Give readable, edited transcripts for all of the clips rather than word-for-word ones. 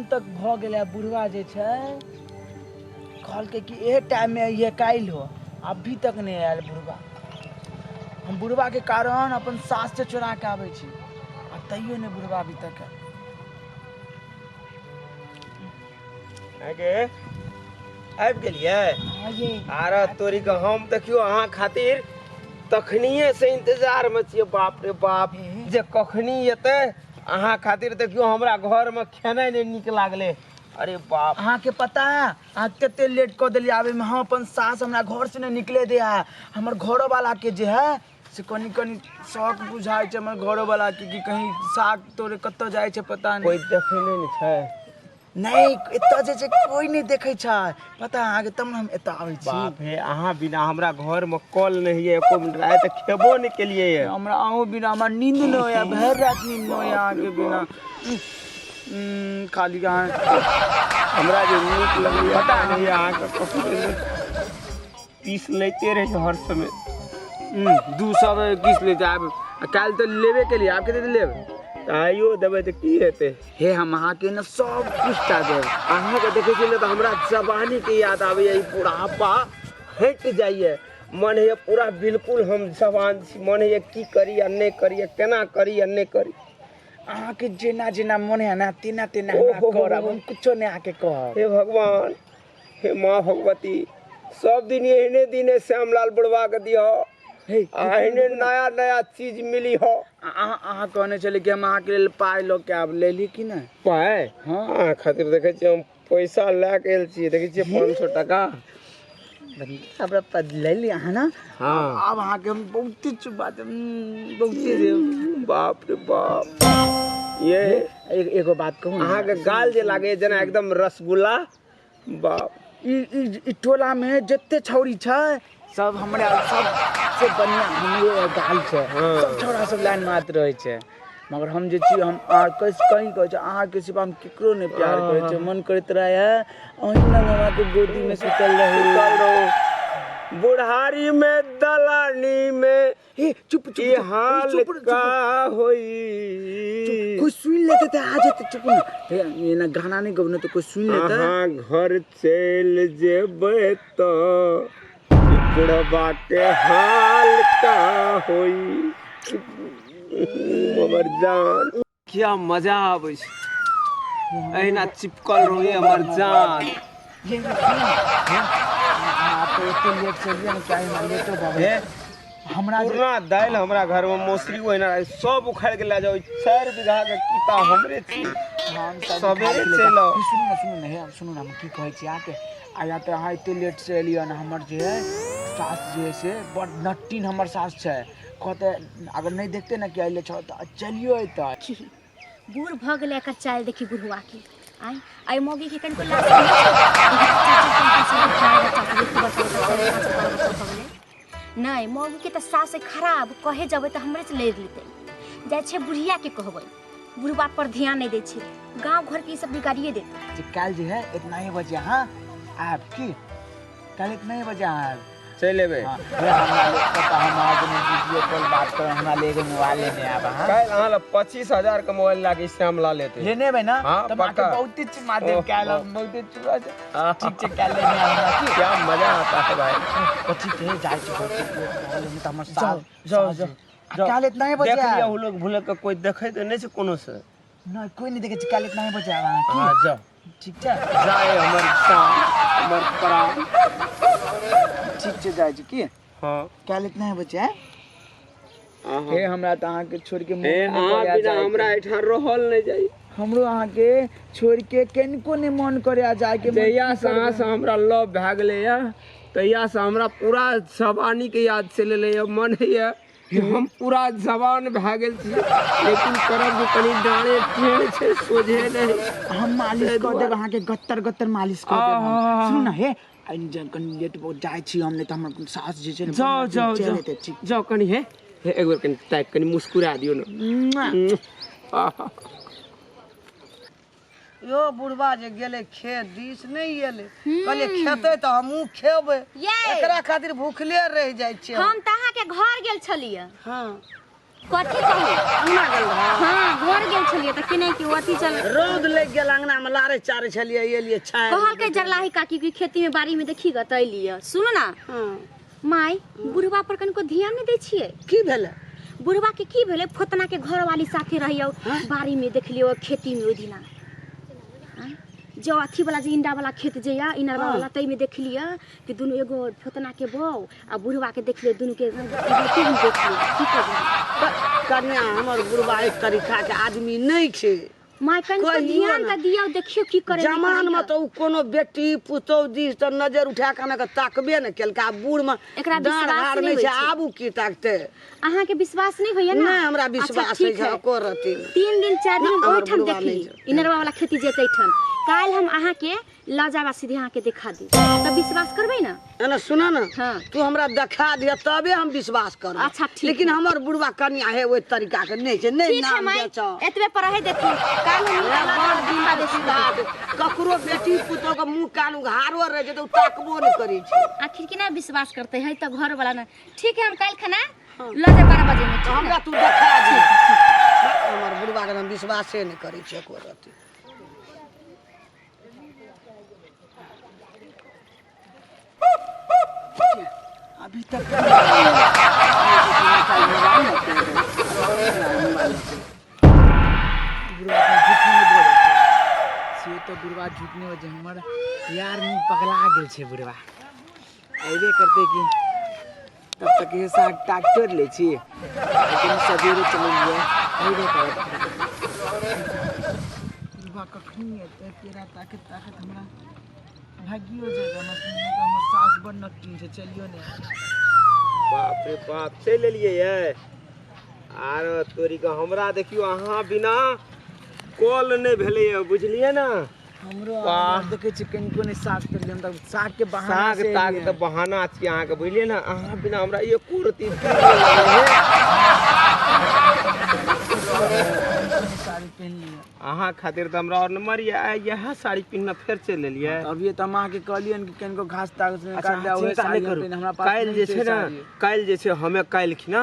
अखन तक भऽ गेलै आ बुढ़वा जे छै कहलकै कि एहे टाइममे अइहे काल्हि हो, अभी तक नहि आयल बुढ़वा। हम बुढ़वाके कारण अपन साससँ चोरा कऽ आबै छी आ तैयो नहि बुढ़वा अभी तक आयल। आगे आबि गेलियै? आर तोरी के हम देखियौ अहाँ खातिर तखनिए से इंतजार में छियै। बाप रे बाप, जे कखनी एतै अहाँ खातिर। देखियौ हमरा घर में खेनाइ नहि नीक लागलै। अरे बाप, अहाँके पता है अहाँ कते लेट कऽ देलियै आबैमे? हम अपन सास हमरा घर से नहि निकले दे है। हमर घरोवाला के जे है से कनि कनि शौक बुझाइ छै हमर घरोवाला के कि कहीं साग तोड़े कतऽ जाइ छै पता नहि। कोइ देखै नहि ने छै? नहि, एतऽ जे छै कोइ नहि देखै छै। पता है अहाँके, तब ने हम एतऽ आबै छी। बाप हे, अहाँ बिना हमरा घर में कल नहीं है एको मिनट। राति खेबो नहीं केलिए ये। हमरा अहूँ बिना हमरा नींद नहि होइए, भरि राति नींद नहि होइए अहाँके बिना। खाली अहाँ हमरा जे नीक लगैए पता नहीं, अहाँके कखनो पीस लेते रही हर समय। 200 किस लेते आब काल्हि तऽ लेबे केलिए, आब कते लेब? तऽ आइयो देबै तऽ की हेतै? हे, हम अहाँके ने सब कुछ टा देब। अहाँके देखै छी ने तऽ हमरा जवानीके याद आबैए, ई बुढ़ापा हटि जाइए। मन होइए पूरा बिल्कुल हम जवान छी। मन होइए की करी आ नहि करी, आ केना करी आ नहि करी। अहाँके जेना जेना मन है ना तेना तेना हमरा करब, हम कुछो नहि अहाँके कहब। हे भगवान, हे माँ भगवती, सब दिन एहने दिन श्यामलाल बुढ़वा के दिह आ एहने नया नया चीज मिली हो। अहाँ अहाँ कहने छलियै कि हम अहाँके लेल पाइ लऽ के आब, लेली कि नहि पाइ? हँ। अहाँ खातिर देखै छियै हम पैसा लए के आयल छियै। देखै छियै 500 टाका हमरा पर ले ली अहाँ ना? हाँ। आब अहाँके हम बहुते चुपा देब, बहुते देब। बाप रे बाप, ये एगो बात कहू ने? अहाँके गाल जे लागैए जेना एकदम रसगुल्ला। बाप, ई ई ई टोला में जते छौरी छै सब हमरा सबसे बढ़िया हमरे गाल छै। हाँ। सब छौड़ा सब लाइन मारैत रहै छै, मगर हम जे छी हम अहाँ कहीं कहै छै अहाँके सिवा हम केकरो नहि प्यार करै छियै। मन करैत रहै है अहीं लग अहाँके गोदी में सुतल रहू। सुतल रहू बुढ़ारी में दलानी में। हे चुप चुप ई चुप, हाल चुप चुप, का होई? कोई सुन लेते तऽ आ जेतै। चुप ने हे, एना गाना नहि गबने तऽ कोई सुन लेतै। अहाँ घर चलि जेबै तऽ बुढ़बा के हाल का होई? हमर जान, क्या मजा आबै छै, एहिना चिपकल रही हमर जान। ये सुन ने, अहाँ तऽ एते लेट से एलियै ने, क्या हमरा लेटो भऽ गेलै। हे, हमरा जे पुरना दालि हमरा घर में मौसरी ओहिना रहै, सब उखाड़ि के लए जाओ। 4 बीघा के किता हमरे छी। हम सब सबेरे उखाड़ि के ले चलि जाउ। आउ। हे, सुनू ने, सुनू ने, हे सुनू ने, हम की कहै छी अहाँके, आ या तऽ अहाँ एते लेट से एलियै ने, हमर जे है सास जे है से बड़ नट्टिन हमर सास छै, कहते अगर नहि देखते ने कि अइले छौ तऽ चलियो अइतै। देखी बूढ़ भऽ गेलै एकर चालि, देखी बुढ़वा के। आइ आइ मौगी के कनिको लाज नहि छै? देखी चार चार पाँच पाँच छओ चारि बच्चा भऽ गेलै, दू बच्चा, चारि पाँच 12 बच्चा भऽ गेलै। नहि, मौगी के तऽ सास खराब, कहे जेबै तऽ हमरे से लड़ि लेतै। जाइ छै बुढ़िया के कहबै, बुढ़वा पर ध्यान नहि दै छै, गाँव घर के ई सब बिगाड़िए देतै। जे काल्हि जे है इतना ही बजे अहाँ आयब की? काल्हि इतना ही बजे अहाँ आयब? चलि एबै। हाँ, हे हमरा ले पता, हम अहाँके वीडियो कॉल बात करब, हमरा ले एगो मोबाइल लेने आयब अहाँ। काल्हि अहाँ लग 25,000 के मोबाइल लागे श्यामलाल हेतै। लेने एबै ना? हाँ, तब अहाँके पक्का। बहुते चुमा देब। ओह, काल्हि ओह। हम बहुते चुमा देब। ठीक छै, काल्हि लेने आयब हमरा की? क्या मजा आता है भाई। कथी के जाइ छी, बहुते लेट भऽ गेलै, तऽ हमर जाओ, सास जाओ, सास जाओ, आ जाओ। काल्हि इतना ही बजे देख लिअ आयब। उ लोग भूल के कोई देखै तऽ नहि छै कोनो से। नहि, कोई नहि देखै छै। काल्हि इतना ही बजे आयब अहाँ की? हाँ, जाओ। ठीक छै। जाए हमर जान, हमर प्राण। ठीक छै, जाइ छी की? हाँ। काल्हि इतना ही बजे आयब। अहाँ हे, हमरा तऽ अहाँके छोड़ि के हे, मोन नहि अहाँ करैया बिना जायके। हमरा एहिठाम रहल नहि जाइ। हमरो अहाँके छोड़ि के कनिको नहि मन करैया जायके। मन जहिया की से अहाँ करबै? से हमरा लव भए गेलैया तहिया से हमरा पूरा जवानी के याद चलि एलैया। मन होइया कि हम पूरा जवान भए गेल छी, लेकिन करब जे कनी डाँड़े टेढ़ छै, सोझे नहि। हम मालिश ताहि कऽ देब दुआरे। अहाँके, गत्तर गत्तर मालिश कऽ देब हम। आहा। सुनू ने हे, आइ जे कनि लेट बहुत जाइ छी हम, नहि तऽ हमर सास जे छै ने जाओ जाओ चलि जाओ। एतै। ठीक। जाओ कनी। हे हे, एक बेर कनी ताकि कनी मुस्कुरा दियौ ने। मुआ। आहा। यो बुढ़वा जे गेलै खेत दिस नहि एलै, कहलियै खेतै तऽ हमहूँ खेबै। ये एकरा खातिर भूखले रहि जाइ छियै। हम तऽ अहाँके घर गेल छलियै। हाँ। कथी कहू? अंगना गेल रहा? हाँ, घर गेल छलियै तऽ केना कि अथी चल रौद लागि गेल, अंगना में लारे चारे छलियै, एलियै छाया। कहलकै जरलाही काकी की खेती में बाड़ी में देखी ग तऽ एलियै। सुनू ना हाँ। माय, बुढ़वा पर कनिको ध्यान नहि दै छियै। की भेलै? बुढ़वा के की भेलै, फोतना के घरवाली साथे रहियौ, बाड़ी में देखलियौ खेती में ओहि दिना। जो अथी वाला जे इंडा वाला खेत जे या इनरवा वाला, तै में देखलियै कि दुनू एगो फोतना के बौ आ बुढ़वा के देखलियै दुनू के की हम देखलियै, की कहू कन्या, हमर बुढ़वा एक तरीका के आदमी नहीं छै। माय, कनिको कहियो ध्यान ना। तऽ दियौ, देखियौ की करै नहि जमान में करैया। तऽ उ कोनो बेटी पुतोह दिस तऽ नजर उठा कऽ के ताकबे ने केलकै। आब बूढ़ में एकरा डाँड़ विश्वास हार नहि नहि होइ छै, छै। आब उ की ताकतै? अहाँके विश्वास नहि होइया ना? नहि, हमरा अच्छा, विश्वास ठीक होइ छै है। एको रत्ती नहि। 3 दिन 4 दिन ना, हम हमर ओहिठाम बुढ़वा देखली नहि छै। इनरवा वाला खेती जे तैठाम। काल्हि हम अहाँके लऽ जायब आ सीधे अहाँके देखा दी, तब विश्वास करबै ना? एना सुन ना। हाँ। तू हमरा देखा दिह तबे हम विश्वास करब। अच्छा, ठीक लेकिन है। हमर बुढ़वा कन्या है ओहि तरीका के नहीं छै, नहीं ठीक है नाम माई, बेचऽ। एतबे पर रहे देथिन, काल्हि हम हमरा लऽ बड़ जायब, दिन देखा देथिन। सीधा छै। ककरो बेटी पुतोह के मुँह कान उघारो रहै छै तऽ उ ताकबो नहि करै छै। आखिर केना विश्वास करते है तऽ घर वाला ना। ठीक है, हम काल्हि खाना लऽ जायब 12 बजे में, ठीक हमरा ना? तू देखा दे। हमर बुढ़वा के हम विश्वासे नहि करै छियै एको रत्ती। अभी तक बुढ़वा तऽ झूठ नहि बोलै छै, से तऽ बुढ़वा झूठ नहि बजै। हमर यार मुँह पगला गेल छै। बुढ़वा अयबे करतै कि तब तक ये साग ताग तोड़ि लै छी। लेकिन सवेरे चललियै, अयबे करत। बुढ़वा कखनी एतै? केरा ताकत ताकत हमरा भागियो जेतै। हमर सास बड़ नटिन छै, चलियो नहि। बाप रे बाप, चलि एलियै ये। आर तोरी के हमरा देखियौ, अहाँ बिना कॉल नहि भेलैए, बुझलियै ने? हमरो वाह। देखै छी कनिको नहि साग तोड़लियै हम तऽ साग के बहाना साग से ताग एलियै। तऽ बहाना छी अहाँके, बुझलियै ने? अहाँ बिना हमरा एको रत्ती दिल नहि लागै है। साड़ी पहिन लिअ। अहाँ खातिर तऽ हमरा और नम्बर ये, आइ इएह साड़ी पहिनना फेर चलि एलियै। अभिये तऽ हम अहाँके कहलियनि कि कनिको घास ताग से अच्छा, काटि दे, उहे चिंता साड़ी नहि हम करू। पहिन, हमरा पास काल्हि नहि जे छै ने, साड़ी। काल्हि जे छै हमे काल्हि खिना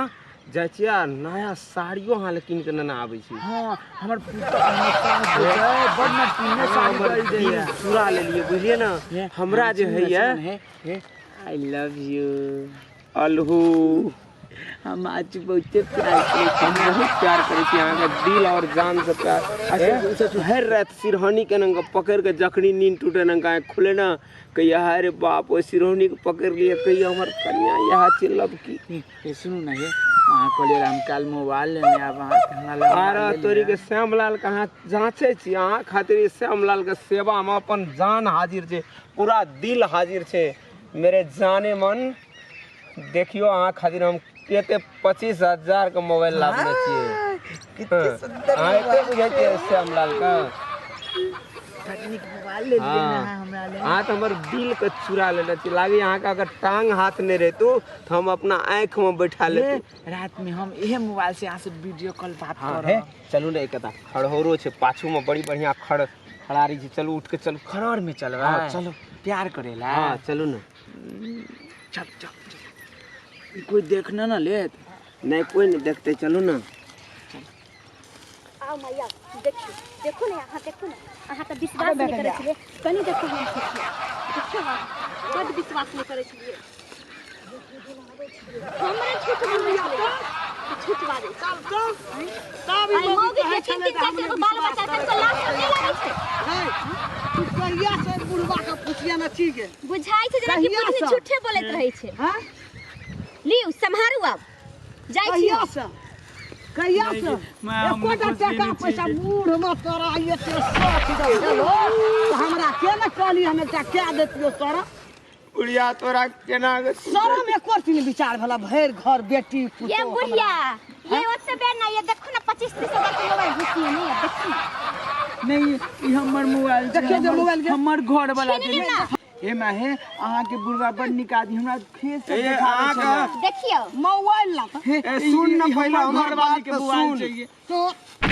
जाइ छियै आ नया साड़ियो अहाँ लए कीन के नेने आबै छी। हाँ, हमर पुतोह, हमर सास जे छै बड़ नटिने साड़ी हमर दऽ दिल दैया। चुरा लेलियै, बुझलियै ने? हमरा जे होइए। हे, I love U. अल्हू। हम आज बहुते प्यार करै छी। हम बहुत प्यार करै छी अहाँके, दिल और जान से प्यार। अच्छा, भरि राति सिरहनी के नंगा पकड़ के जखनी नींद टूटे नंगा आँखि खुले ना, कहिया हाय रे बाप, ओहि सिरहनी के पकड़ लिए, कहिया हमर कन्या इएह छै लव की। हे सुनू ना, हे अहाँ कहलियै रहए हम काल्हि मोबाइल लेने आब, अहाँके हमरा लग आर मोबाइल ले तोरी लिअ। के श्यामलाल के अहाँ जाँचै छी? अहाँ खातिर ई श्यामलाल के सेवा में अपन जान हाजिर छै, पूरा दिल हाजिर छै मेरे जाने मन। देखियो, अहाँ खातिर हम कते 25,000 के मोबाइल लाबने छियै। कते सुंदर। अहाँ एते बुझै छियै श्यामलाल के? बड़ नीक मोबाइल ले लिअ ने अहाँ हमरा ले। अहाँ तऽ हमर दिल के चुरा लेने छी। लागैए अहाँके अगर टांग हाथ नहि रहितु तऽ हम अपना आँखि में बैठा लेतु। रात में हम इहे मोबाइल से अहाँ से वीडियो कॉल बात हाँ, करब। हे चलू ने, एक खड़होरो छै पाछू में, बड़ी बढ़िया खड़ खड़ारी छै। चलू, उठ के चलू। खरड़ में चलबै? हाँ, चलू। प्यार करेला। हाँ, चलू ने। चल चल चल, कोई देखना ना लेत। नहीं, कोई नहीं देखते, चलू ना। आओ मैया, देखियो, देखो ने अहाँ, देखो ने अहाँ। तऽ विश्वास नहि करै छलियै। कनि देखो, हम देखियौ, देखियौ अहाँ बड्ड विश्वास नहि करै छलियै। हमरे झूठ बोलै छलियै, झूठ बाजै छै। तब ई आइ मौगी मौगी कहै के तीन छलै तीन तऽ चारि हम चारि गो नहि बाल विश्वास बच्चा करै। तनिको लाज नहि लागै छै? नहि, तू कहिया से बुढ़वा के पुछिया न छी गे? बुझाइ छै जेना कि कहिया बुढ़नी सँ? झूठे बोलैत रहै छै। हाँ? लिउ, सम्हारू, आब जाइ छी कहिया हम। से, कहिया से मैं हम एकोटा खुशी टका नहि पैसा छी। बूढ़ में तोरा एते शौक जब भेलो तऽ हमरा के ने कहली, हम एकटा कए देतियौ तोरा। बुढ़िया, तोरा केना के शरम एको दिन विचार भेला? भरि घर बेटी ये पुतोह। बुढ़िया, ये ओते बेर ना, ये देखो ना, 25-30 हजार के मोबाइल घुसिए नहीं है, देखो ना। नहीं, ई हमर मोबाइल छै। देखियौ जे हमर- मोबाइल के। हमर घर वाला छीन लियौ ना। हे माहे अहाँके बुढ़वा बड़ नीक आदमी हमरा खेत से ए, देखाबै अहाँके- छलै। देखियौ मोबाइल ला हे, ए, सुन न ई पहिले हमर हमर घरवाली बात के तऽ मोबाइल सुन। चाहिए। तो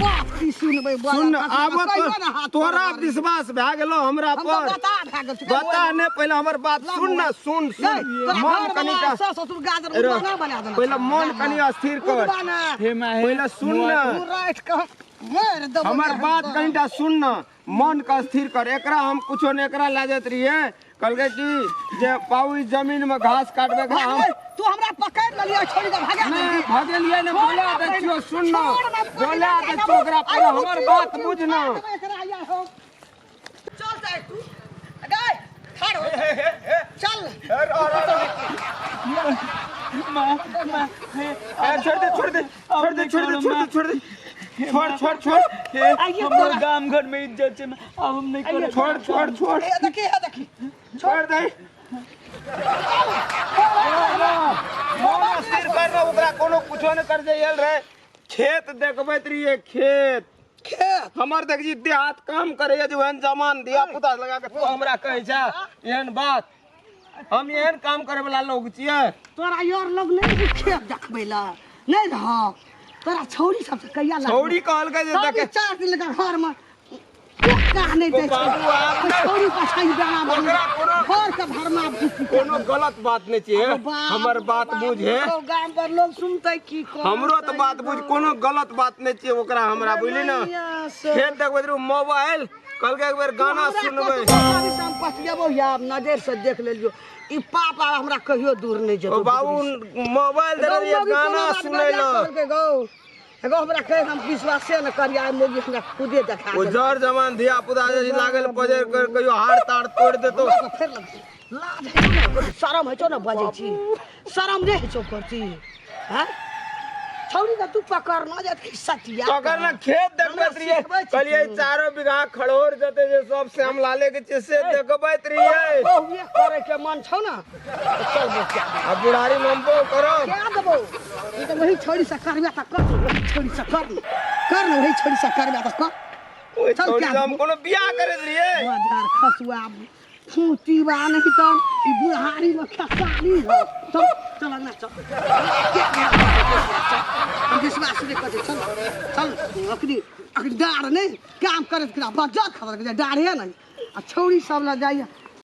बाप की सुनबै बड़ा सुन कखनो आब कहियो ना हाथ तोरा पकड़बै। विश्वास भए गेलो हमरा हम तो पर बता भए गेल छी। बता ने पहिले हमर बात सुन न सुन सुन तोरा मन घर कनिटा बना सास ससुर गाजर रह। उड़वा ना बना देना पहिले मन कनि अस्थिर कर उड़वा ना हे माहे पहिले सुन न तू राखि कऽ मारि देबौ हमर बात कनिटा सुन न मन के स्थिर कर एकरा हम कुछो ने एकरा लए जाइत रहियै कहलकै कि जे पाऊ ई जमीन में घास काटबे एकरा हम तू हमरा पकड़ लेलियै छोड़ि कऽ भगा नहीं भगेलियै ने बोला दै छियौ सुन न बोला दै छियौ ओकरा पहिले हमर बात बुझ न चल जाय तू गए ठाढ़ हो चल माँ माँ हे ए, छोड़ दे छोड़ दे छोड़ दे छोड़ दे छोड़ दे छोड़ दे छोड़ छोड़ छोड़ हे आइए हमर तोरा। गाम घर में इज्जत छै माँ, आब हम नहीं करब छोड़ छोड़ छोड़ हे देखी हे देखी छोड़ दे मन स्थिर कर रहा ओकरा कोनो कुछो ने कर जे आयल रहे खेत देखबैत रहियै खेत खेत हमर देख जी देहात काम करे जे ओहन जमान धिया पुता लगा के तू हमरा कहै छ एहन बात हम एहन काम करे वाला लोग छियै तोरा यार लोग नहीं रही खेत देखबै ला नहीं रह तोरा छौरी सब से कहिया लग छौरी कहलकै जे सब देखे चार दिन का घर में एक्का नहीं दै छै बाबू, आब कोई नहि। छौरी पछाइ बेना बना ओकरा कोनो- घर के भरमा भूसी कोनो गलत बात नहीं छियै हमर बात बुझे गाम पर लोग सुनतै की कहतै? हमरो तऽ बात बुझ कोनो गलत बात नहीं छियै ओकरा हमरा बुझली ने नैया से। खेत देखबै तऽ मोबाइल कहलकै एक बेर गाना हमरा सुनबै कतबो आदमी से हम पतियेबो या नजर से देख लेलियो ई पाप आब हमरा कहियो दूर नहीं जेतो ओ बाबू मोबाइल देने रहियै गाना सुनै लए गौ गौ हमरा कहे हम विश्वासे न करिया मोगी हमरा खुदे देखा ओ देलकै। जर जमान धिया पुता जे लागल पजर कर कहियो हार तार तोड़ देतो हमरा फेर लगतै लाज होइ छौ ने शरम होइ छौ ने बजै छी शरम नहि होइ छौ करती हैं छौरी के तू पकड़ न जात कि सटिया तकर ने खेत देखबैत रहियै सिखबै छी कहलियै चारो बीघा खड़ोर जते जे सब श्याम लाले के छै से देखबैत रहियै बहुए करे के मन छौ ने तऽ चल बच्चा आ बुढ़ारी में हम बहु करब क्या देबो ई तऽ वही छौरी से करबे तऽ कर वही छौरी से कर न कर न वही छौरी से करबे तऽ कर ओहि चल छौरी क्या से हम देबो? कोनो बियाह करैत रहियै बाजार खसुआ फूटी बा नहीं तो ई बुढ़ारी में खेसारी हो चल चल ना चल हम विश्वास नहीं करते चल चल अखनी अखनी डाढ़ नहीं काम करत करा बाजार खबर के डाढ़े नहीं आ छौरी सब ला जाइए